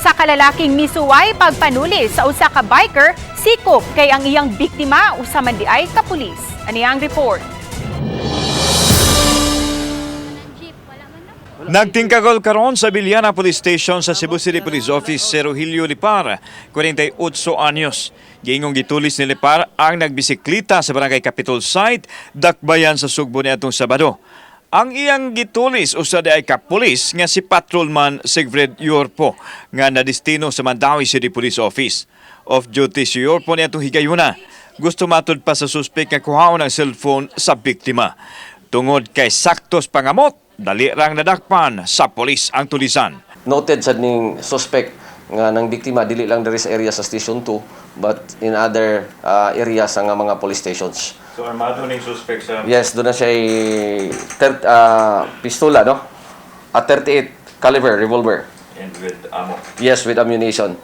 Usa ka lalaking misuway pagpanuli sa usa ka biker, sikop kay ang iyang biktima usa man diay ka pulis. Ani ang report. Nagtingkagol karon sa Bilyana Police Station sa Cebu City Police Office si Rogelio Lipar, 48 anyos. Giingong gitulis ni Lipar ang nagbisiklita sa Barangay Capitol Site, Dakbayan sa Sugbo niadtong Sabado. Ang iyang gitulis usa diay ka pulis nga si Patrolman Sigfred Yorpo nga nadestino sa Mandaue City Police Office. Off duty si Yorpo niadtong higayuna. Gusto matud pa sa suspek nga kuhaon ang cellphone sa biktima. Tungod kay saktos pangamot, dali rang nadakpan sa pulis ang tulisan. Noted sad ning suspect nga nang biktima dili lang diri sa area sa Station 2 but in other areas nga mga police stations. So armado ning suspect sa Yes, duna siya pistola, no? A 38 caliber revolver. And with ammo. Yes, with ammunition.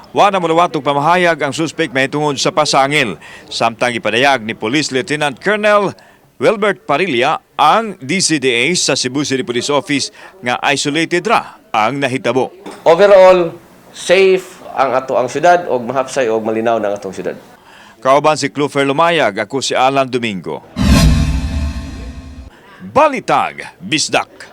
Wa na molawat og pamahayag ang suspect mahitungod sa pasangil. Samtang ipadayag ni Police Lieutenant Colonel Wilbert Parilla ang DCDA sa Cebu City Police Office nga isolated ra ang nahitabo. Overall, safe ang ato ang syudad og mahapsay og malinaw ng atong syudad. Kauban si Clufer Lumayag, ako si Alan Domingo. Balitag, Bisdak.